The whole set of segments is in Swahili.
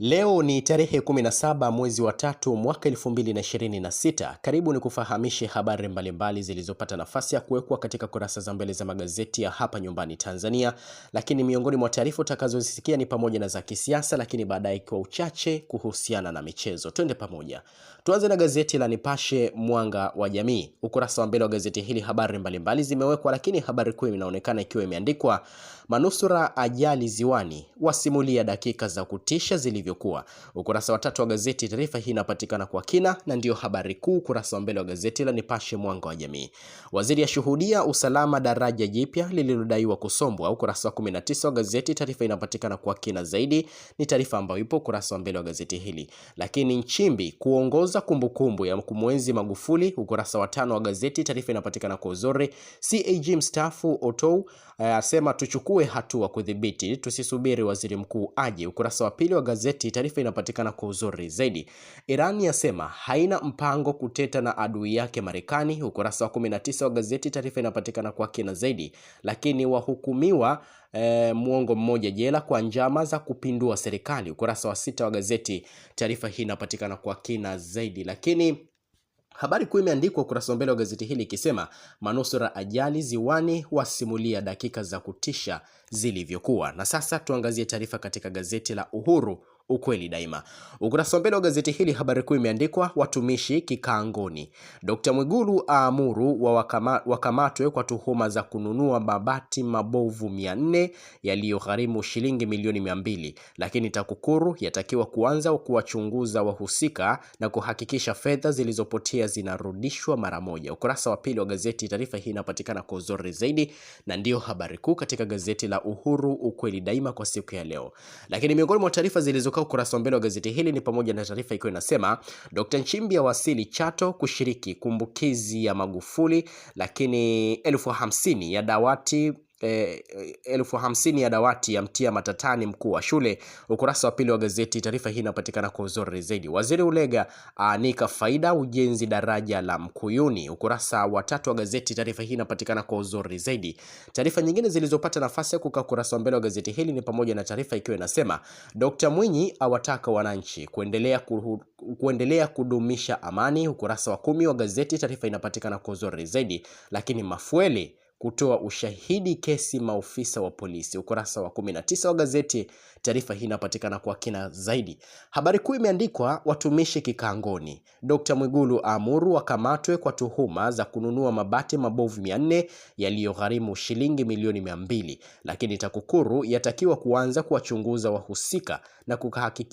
Leo ni tarehe 17 mwezi wa tatu mwaka 2026. Karibu ni kufahamishe habari mbalimbali zilizopata nafasi ya kuwekwa katika kurasa za mbele za magazeti ya hapa nyumbani Tanzania, lakini miongoni mwa taarifa utakazozisikia ni pamoja na za kisiasa, lakini baadaye kwa uchache kuhusiana na michezo. Twende pamoja. Tuanze na gazeti la Nipashe Mwanga wa Jamii. Ukurasa wa mbele wa gazeti hili habari mbalimbali zimewekwa, lakini habari kuu inaonekana ikiwa imeandikwa manusura ajali ziwani wasimulia dakika za kutisha zilivyokuwa. Ukurasa wa tatu wa gazeti, taarifa hii inapatikana kwa kina na ndiyo habari kuu, ukurasa wa mbele wa gazeti la Nipashe Mwanga wa Jamii. Waziri ashuhudia usalama daraja jipya lililodaiwa kusombwa. Ukurasa wa 19 wa gazeti, taarifa inapatikana kwa kina zaidi, ni taarifa ambayo ipo ukurasa wa mbele wa gazeti hili. Lakini Nchimbi kuongoza kumbukumbu ya kumwenzi Magufuli, ukurasa wa 5 wa gazeti, taarifa inapatikana kwa uzuri. CAG mstaafu Otou asema tuchukue hatua kudhibiti, tusisubiri waziri mkuu aje. Ukurasa wa pili wa gazeti, taarifa inapatikana kwa uzuri zaidi. Iran yasema haina mpango kuteta na adui yake Marekani. Ukurasa wa 19 wa gazeti, taarifa inapatikana kwa kina zaidi. Lakini wahukumiwa muongo mmoja jela kwa njama za kupindua serikali. Ukurasa wa 6 wa gazeti, taarifa hii inapatikana kwa kina zaidi. Lakini habari kuu imeandikwa ukurasa wa mbele wa gazeti hili ikisema manusura ajali ziwani wasimulia dakika za kutisha zilivyokuwa. Na sasa tuangazie taarifa katika gazeti la Uhuru ukweli daima. Ukurasa wa mbele wa gazeti hili habari kuu imeandikwa watumishi kikaangoni. Dkt Mwigulu aamuru wa wakamatwe kwa tuhuma za kununua mabati mabovu 400 yaliyogharimu shilingi milioni 200, lakini TAKUKURU yatakiwa kuanza kuwachunguza wahusika na kuhakikisha fedha zilizopotea zinarudishwa mara moja. Ukurasa wa pili wa gazeti, taarifa hii inapatikana kwa uzuri zaidi na ndiyo habari kuu katika gazeti la Uhuru ukweli daima kwa siku ya leo. Lakini miongoni mwa taarifa zilizokaa ukurasa wa mbele wa gazeti hili ni pamoja na taarifa ikiwa inasema Dr. Nchimbi awasili Chato kushiriki kumbukizi ya Magufuli, lakini 50,000 ya dawati 50,000 ya dawati ya mtia matatani mkuu wa shule. Ukurasa wa pili wa gazeti, taarifa hii inapatikana kwa uzuri zaidi. Waziri Ulega aanika faida ujenzi daraja la Mkuyuni. Ukurasa wa tatu wa gazeti, taarifa hii inapatikana kwa uzuri zaidi. Taarifa nyingine zilizopata nafasi ya kukaa ukurasa wa mbele wa gazeti hili ni pamoja na taarifa ikiwa inasema Dr. Mwinyi awataka wananchi kuendelea kudumisha amani. Ukurasa wa 10 wa gazeti, taarifa inapatikana kwa uzuri zaidi. Lakini Mafueli kutoa ushahidi kesi maofisa wa polisi. Ukurasa wa 19 wa gazeti, taarifa hii inapatikana kwa kina zaidi. Habari kuu imeandikwa watumishi kikangoni. Dr. Mwigulu aamuru wakamatwe kwa tuhuma za kununua mabati mabovu 400 yaliyogharimu shilingi milioni 200, lakini TAKUKURU yatakiwa kuanza kuwachunguza wahusika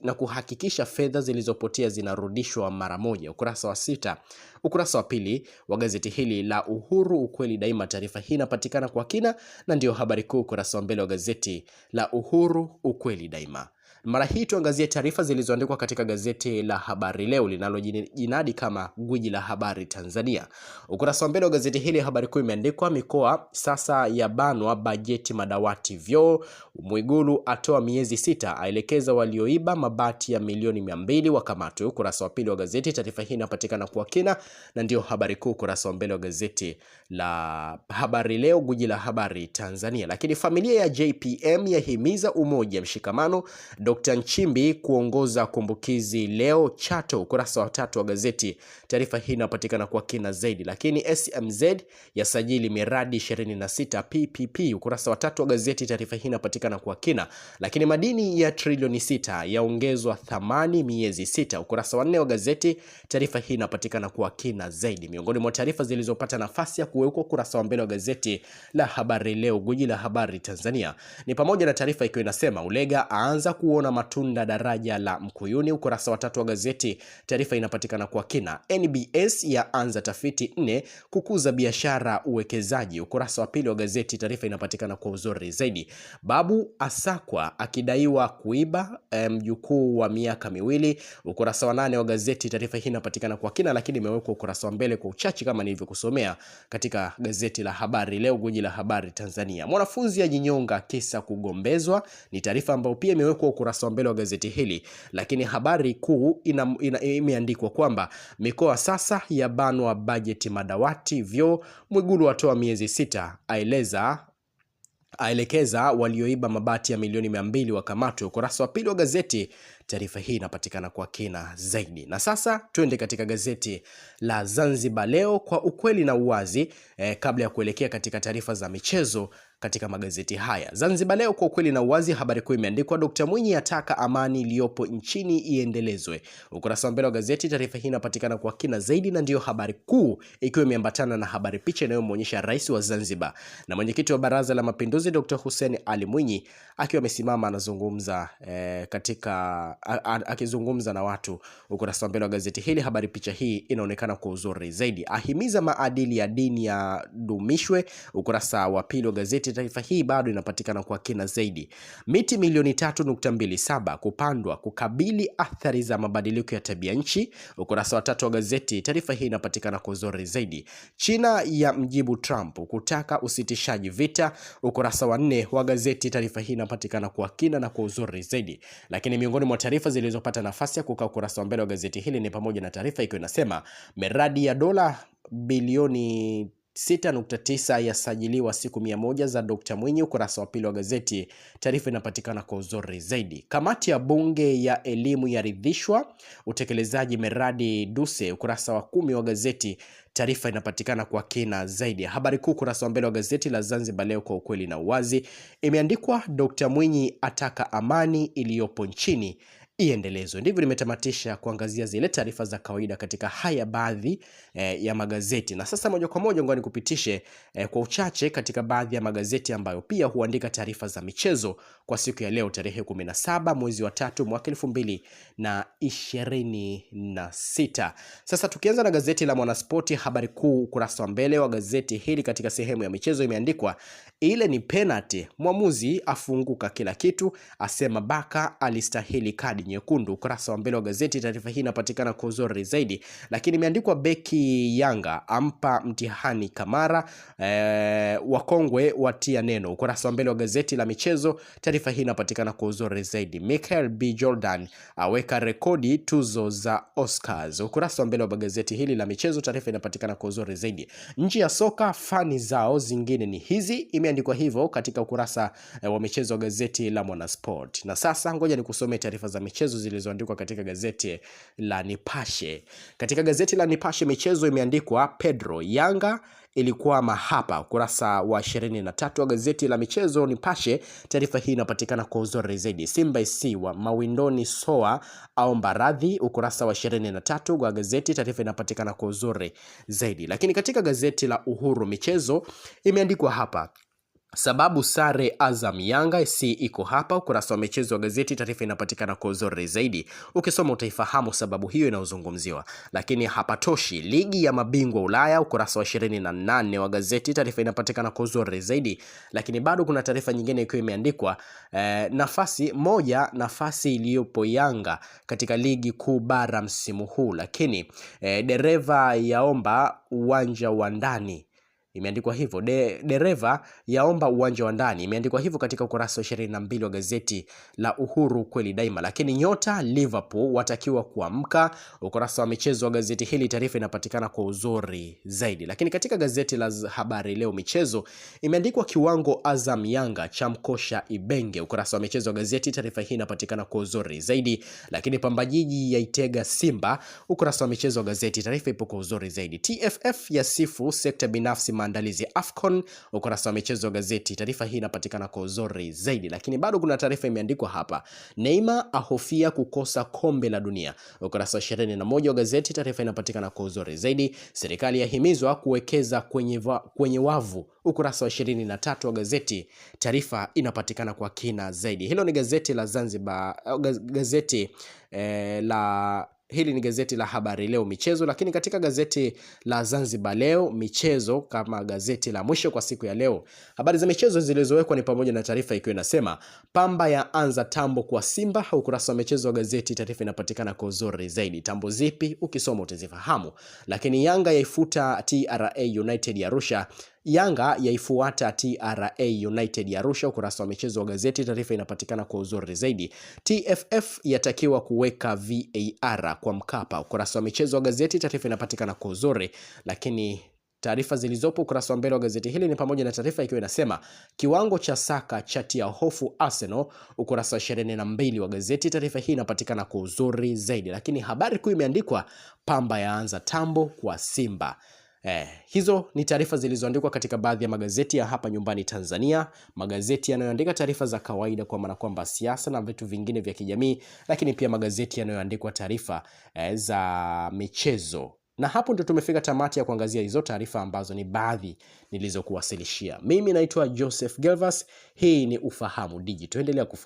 na kuhakikisha fedha zilizopotea zinarudishwa mara moja. Ukurasa wa 6, ukurasa wa pili wa gazeti hili la Uhuru ukweli daima, taarifa hii inapatikana kwa kina na ndiyo habari kuu ukurasa wa mbele wa gazeti la Uhuru ukweli daima. Mara hii tuangazie taarifa zilizoandikwa katika gazeti la Habari Leo linalojinadi kama gwiji la habari Tanzania. Ukurasa wa mbele wa gazeti hili habari kuu imeandikwa mikoa sasa yabanwa bajeti madawati vyoo, Mwigulu atoa miezi 6 aelekeza walioiba mabati ya milioni 200 wakamatwe. Ukurasa wa pili wa gazeti, taarifa hii inapatikana kwa kina na ndiyo habari kuu ukurasa wa mbele wa gazeti la Habari Leo gwiji la habari Tanzania. Lakini familia ya JPM yahimiza umoja, mshikamano. Dr. Nchimbi kuongoza kumbukizi leo Chato. Ukurasa wa tatu wa gazeti, taarifa hii inapatikana kwa kina zaidi. Lakini SMZ yasajili miradi 26 PPP. Ukurasa wa tatu wa gazeti, taarifa hii inapatikana kwa kina. Lakini madini ya trilioni 6 yaongezwa thamani miezi 6. Ukurasa wa 4 wa gazeti, taarifa hii inapatikana kwa kina zaidi. Miongoni mwa taarifa zilizopata nafasi ya kuwekwa ukurasa wa mbele wa gazeti la Habari Leo, gwiji la habari Tanzania, ni pamoja na taarifa ikiwa inasema Ulega aanza kuona matunda daraja la Mkuyuni. Ukurasa wa tatu wa gazeti, taarifa inapatikana kwa kina. NBS yaanza tafiti 4 kukuza biashara uwekezaji. Ukurasa wa pili wa gazeti, taarifa inapatikana kwa uzuri zaidi. Babu asakwa akidaiwa kuiba mjukuu wa miaka 2. Ukurasa wa 8 wa gazeti, taarifa hii inapatikana kwa kina, lakini imewekwa ukurasa wa mbele kwa uchache kama nilivyokusomea katika gazeti la Habari Leo, gwiji la habari Tanzania. Mwanafunzi ajinyonga kisa kugombezwa, ni taarifa ambayo pia imewekwa ukurasa wa mbele wa gazeti hili, lakini habari kuu imeandikwa kwamba mikoa sasa yabanwa bajeti madawati vyoo, Mwigulu atoa miezi 6 aeleza Aelekeza walioiba mabati ya milioni 200 wakamatwe. Ukurasa wa pili wa gazeti, taarifa hii inapatikana kwa kina zaidi. Na sasa twende katika gazeti la Zanzibar Leo kwa ukweli na uwazi, kabla ya kuelekea katika taarifa za michezo katika magazeti haya. Zanzibar Leo kwa ukweli na uwazi, habari kuu imeandikwa Dr. Mwinyi ataka amani iliyopo nchini iendelezwe. Ukurasa wa mbele wa gazeti, taarifa hii inapatikana kwa kina zaidi na ndiyo habari kuu, ikiwa imeambatana na habari picha inayomwonyesha Rais wa Zanzibar na mwenyekiti wa Baraza la Mapinduzi Dr. Hussein Ali Mwinyi akiwa amesimama anazungumza katika akizungumza na watu. Ukurasa wa mbele wa gazeti hili, habari picha hii inaonekana kwa uzuri zaidi. Ahimiza maadili ya dini yadumishwe. Ukurasa wa pili wa gazeti, taarifa hii bado inapatikana kwa kina zaidi. Miti milioni 3.27 kupandwa kukabili athari za mabadiliko ya tabia nchi. Ukurasa wa tatu wa gazeti, taarifa hii inapatikana kwa uzuri zaidi. China ya mjibu Trump kutaka usitishaji vita. Ukurasa wa nne wa gazeti, taarifa hii inapatikana kwa kina na kwa uzuri zaidi. Lakini miongoni mwa taarifa zilizopata nafasi ya kukaa ukurasa wa mbele wa gazeti hili ni pamoja na taarifa ikiwa inasema miradi ya dola bilioni 6.9 yasajiliwa siku 100 za Dr. Mwinyi. Ukurasa wa pili wa gazeti, taarifa inapatikana kwa uzuri zaidi. Kamati ya bunge ya elimu yaridhishwa utekelezaji miradi Duse. Ukurasa wa 10 wa gazeti, taarifa inapatikana kwa kina zaidi. Habari kuu ukurasa wa mbele wa gazeti la Zanzibar Leo kwa ukweli na uwazi imeandikwa Dr. Mwinyi ataka amani iliyopo nchini iendelezwe. Ndivyo nimetamatisha kuangazia zile taarifa za kawaida katika haya baadhi ya magazeti, na sasa moja kwa moja ngoja nikupitishe kwa uchache katika baadhi ya magazeti ambayo pia huandika taarifa za michezo kwa siku ya leo tarehe 17 mwezi wa tatu mwaka 2026. Sasa tukianza na gazeti la Mwanaspoti, habari kuu ukurasa wa mbele wa gazeti hili katika sehemu ya michezo imeandikwa ile ni penalty, mwamuzi afunguka kila kitu, asema Baka alistahili kadi nyekundu. Ukurasa wa mbele wa gazeti, taarifa hii inapatikana kwa uzuri zaidi, lakini imeandikwa beki Yanga ampa mtihani Kamara, wakongwe watia neno. Ukurasa wa mbele wa gazeti la michezo, taarifa hii inapatikana kwa uzuri zaidi. Michael B Jordan aweka rekodi tuzo za Oscars. Ukurasa wa mbele wa gazeti hili la michezo, taarifa inapatikana kwa uzuri zaidi. Nchi ya soka fani zao zingine ni hizi, imeandikwa hivyo katika ukurasa wa michezo wa gazeti la Mwanasport. Na sasa ngoja nikusomee taarifa za michezo zilizoandikwa katika gazeti la Nipashe. Katika gazeti la Nipashe michezo imeandikwa Pedro Yanga ilikuwa hapa, ukurasa wa 23 wa gazeti la michezo Nipashe. Taarifa hii inapatikana kwa uzuri zaidi. Simba SC wa mawindoni soa aomba radhi, ukurasa wa 23 wa gazeti, taarifa inapatikana kwa uzuri zaidi. Lakini katika gazeti la Uhuru michezo imeandikwa hapa sababu sare Azam Yanga si iko hapa, ukurasa wa michezo wa gazeti. Taarifa inapatikana kwa uzuri zaidi, ukisoma utaifahamu sababu hiyo inayozungumziwa. Lakini hapatoshi, ligi ya mabingwa Ulaya, ukurasa wa 28 wa gazeti, taarifa inapatikana kwa uzuri zaidi. Lakini bado kuna taarifa nyingine ikiwa imeandikwa nafasi moja, nafasi iliyopo Yanga katika ligi kuu bara msimu huu, lakini dereva yaomba uwanja wa ndani imeandikwa hivyo. Dereva yaomba uwanja wa ndani, imeandikwa hivyo katika ukurasa wa 22 wa gazeti la Uhuru kweli daima. Lakini nyota Liverpool watakiwa kuamka, ukurasa wa michezo wa gazeti hili, taarifa inapatikana kwa uzuri zaidi. Lakini katika gazeti la Habari Leo michezo imeandikwa kiwango Azam Yanga cha mkosha Ibenge, ukurasa wa michezo wa gazeti, taarifa hii inapatikana kwa uzuri zaidi. Lakini Pamba Jiji yaitega Simba, ukurasa wa michezo wa gazeti, taarifa ipo kwa uzuri zaidi. TFF yasifu sekta binafsi maandalizi ya AFCON, ukurasa wa michezo wa gazeti. Taarifa hii inapatikana kwa uzuri zaidi, lakini bado kuna taarifa imeandikwa hapa, Neymar ahofia kukosa kombe la dunia, ukurasa wa 21 wa gazeti. Taarifa inapatikana kwa uzuri zaidi. Serikali yahimizwa kuwekeza kwenye wavu, ukurasa wa 23 wa gazeti. Taarifa inapatikana kwa kina zaidi. Hilo ni gazeti la Zanzibar, gazeti la Hili ni gazeti la Habari Leo michezo, lakini katika gazeti la Zanzibar Leo michezo kama gazeti la mwisho kwa siku ya leo, habari za michezo zilizowekwa ni pamoja na taarifa ikiwa inasema Pamba ya anza tambo kwa Simba. Ukurasa wa michezo wa gazeti, taarifa inapatikana kwa uzuri zaidi. Tambo zipi? Ukisoma utazifahamu. Lakini Yanga yaifuta TRA United ya Arusha. Yanga yaifuata TRA United ya Arusha. Ukurasa wa michezo wa gazeti, taarifa inapatikana kwa uzuri zaidi. TFF yatakiwa kuweka VAR kwa Mkapa. Ukurasa wa michezo wa gazeti, taarifa inapatikana kwa uzuri. Lakini Taarifa zilizopo ukurasa wa mbele wa gazeti hili ni pamoja na taarifa ikiwa inasema kiwango cha Saka chatia hofu Arsenal, ukurasa wa 22 wa gazeti. Taarifa hii inapatikana kwa uzuri zaidi, lakini habari kuu imeandikwa Pamba yaanza tambo kwa Simba. Hizo ni taarifa zilizoandikwa katika baadhi ya magazeti ya hapa nyumbani Tanzania, magazeti yanayoandika taarifa za kawaida kwa maana kwamba siasa na vitu vingine vya kijamii, lakini pia magazeti yanayoandikwa taarifa za michezo. Na hapo ndio tumefika tamati ya kuangazia hizo taarifa ambazo ni baadhi nilizokuwasilishia. Mimi naitwa Joseph Gelvas, hii ni Ufahamu Digital. Endelea kufuatilia.